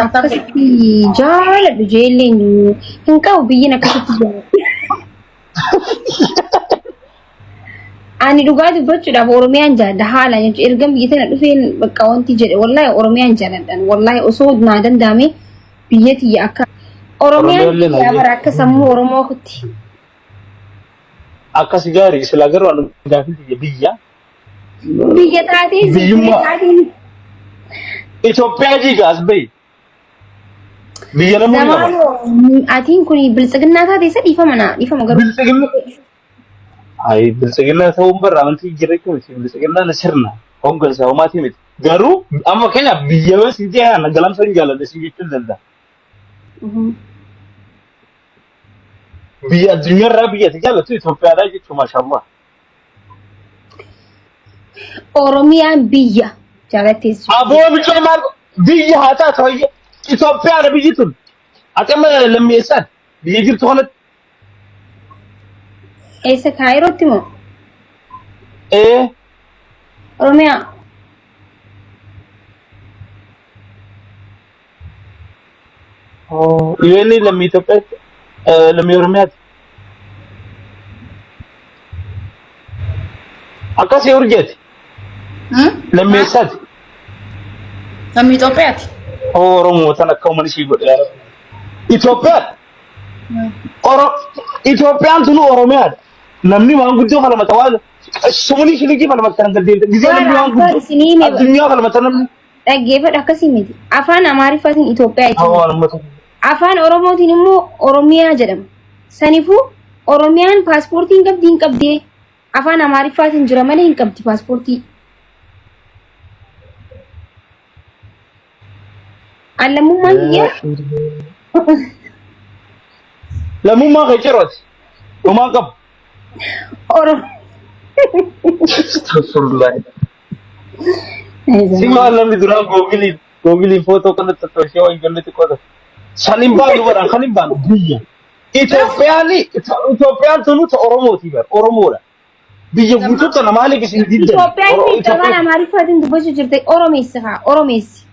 Akkasitti jaaladhu jeellee hin qabu biyyin akkasitti jaaladhu. Ani dhugaa dubbachuudhaaf Oromiyaan jaalladha haala jechuun erga biyya tana dhufeen bakka wanti jedhe wallaahi Oromiyaan jaalladhan wallaahi osoo naa danda'ame biyya tiyya akka Oromiyaan Oromiyaallee biyya naayee. bara akka sammuu Oromootti. Akkas gaarii silaa garuu ani gaafii biyya biyya. Biyya taatee Biyyummaa. taateen Itoophiyaa jiga as bahi. Biyya namuu ni qaba. zamaanoo atiin kun biltsiginnaa taate isa dhiifama naa dhiifama garuu. Biltsiginna. Ayi biltsiginnaa ta'uun barra amantii jira jechuun miti. Biltsiginnaan sirna hooggansa homaatii miti. Garuu amma fakkeenyaaf biyya yoo si jee kana galamsa hin jaaladha si jechuun danda'a. Biyya addunyaarraa biyya ati jaallattu Itoophiyaadha jechuun maashaallah. Oromiyaan biyya jaalattees. Aboo biyya maal biyya haa taatu hayya Itoophiyaadha biyyi tun. Ati amma lammeessaan biyya jirtu kanatti Eessa Kaayirootti moo? ee Oromiyaa. UN lammii Itoophiyaatti lammii Oromiyaati. Akkasii urjeeti. Lammeessaati. Lammii Itoophiyaati. Oromoo tan akka uummanni ishii godhe yaa Rabbi. Itoophiyaadha. Oro Itoophiyaan tunu Oromiyaadha. Namni waan guddoo falmata waan sumunii shiligii falmata kan gaddeemte. Gizee namni waan Waan guddoo isinii hime addunyaa falmata namni. dhaggeeffadhu akkasii miti. Afaan Amaariffaatiin Itoophiyaa jechuudha. Waan uummata. Afaan Oromootiin immoo Oromiyaa jedhama. Sanifuu Oromiyaan paaspoortii hin qabdi hin qabdee afaan Amaariffaatiin jira malee hin qabdi paaspoortii. An lammummaan kiyya Lammummaa kee cirooti. Dhumaan qabu. Oromoo. Astagfirullah. Si maal namni duraan googiliin googiliin footoo kana tottolchee waan ijoollee xiqqoo ta'e. San hin baanu bara kan hin baanu biyya. Itoophiyaan Itoophiyaan tunu ta Oromooti bara Oromoodha. Biyya guutuu tana maaliif isin diddan? Itoophiyaan jechuun afaan Amaariffaatiin dubbachuu jirte Oromeessi haa Oromeessi.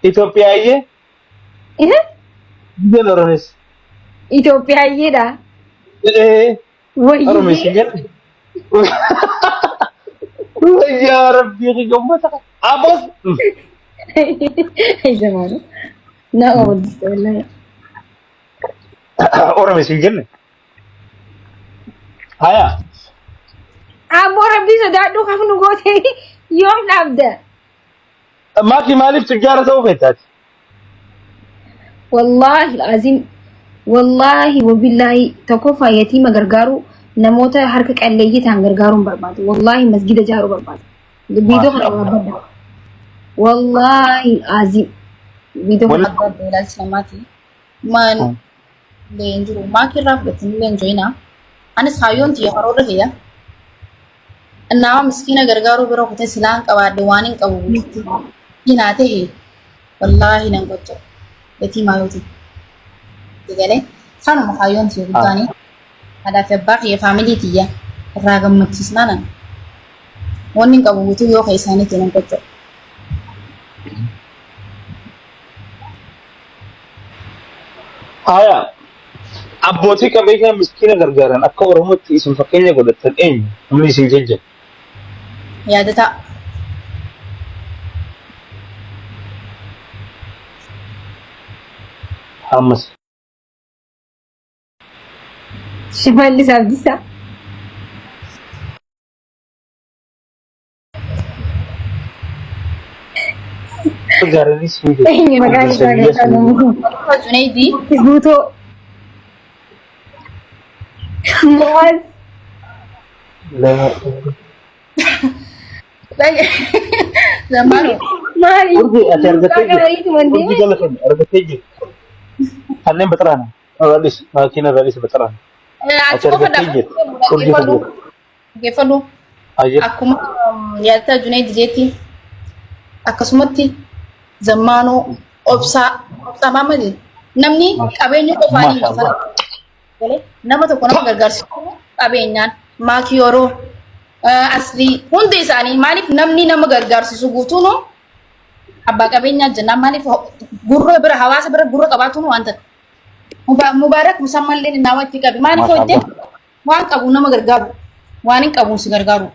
Itoophiyaayyee biyya Oromeessi. Itoophiyaayyeedha. Ee Oromeessi Wayyee. jedhu. Wayyaa rabbii kiyya uummata kana. Abos. Zamaanu. Na oolchite wallahi. Oromeessi hin jenne. Haya. Ammoo rabbii sodaadhu kan nu goote yoom dhaabda? Maaki maaliif tujjaara ta'uu feetaati? Wallaahi alazim wallaahi wabillaahi tokkoffaa yatiima gargaaru namoota harka qalleeyyii ta'an gargaaruun barbaadu. Wallaahi masgida ijaaruu barbaadu. Viidiyoo kana waraabbadha. Wallaahi alazim viidiyoo kana Adda adda ilaalchi namaati. Maan illee hin jiru. Maakii irraa fudhatanii illee hin joyinaa. Anis kaayyoon tiyya karoorra kiyya. Nama miskiina gargaaruu bira kutee silaan qabaadhe waan hin qabu guututti. Dinaa ta'e wallaahi nan gocha. Gatii maayooti. Galee kanuma kaayyoon tiyya guddaanii. Haadhaa fi abbaa kiyya faamilii tiyya irraa gammachiisnaan wanni hin qabu guutuu yoo ka'e isaaniitiin nan gocha. Haya. Abbootii qabeenyaa miskiina gargaaran akka Oromootti isin fakkeenya godhattan eenyu? Namni isin jajjabe. Yaadataa. Ammas. Shimallis Abdiisaa. Gargaaranis ni jiru. Eenyu maqaan isaa Biyya kan sun. Junaydii. Guutoo. Mo'az. Zamaanu. Maali? Urgii ati argattee Mucaa jirti. gabayiitu Urgii mandee. jala kan argattee jirti. Kanneen baxaraana. Irraa maakiina irraa baxaraana. Achi Ati qofa argattee jirti. Urgii kan dhaggeeffadhu. jirti. Dhaggeeffadhu. Ayyee. Akkuma yaadataa Junayd jeetti akkasumatti zammaanoo obsaa obsaa maamadi namni qabeenya qofaan hin Maashaallah. galee nama tokko nama gargaarsisu qabeenyaan maakii yeroo aslii hundi isaanii maaliif namni nama gargaarsisu guutuun Abbaa qabeenyaa jennaan maaliif gurra bira hawaasa bira gurra qabaatuun waan ta'e. Mubaarak musammallee nama itti qabi. Maaliif hojjete Maashaallah. waan qabu nama gargaaru. Waan hin qabuun si gargaaru.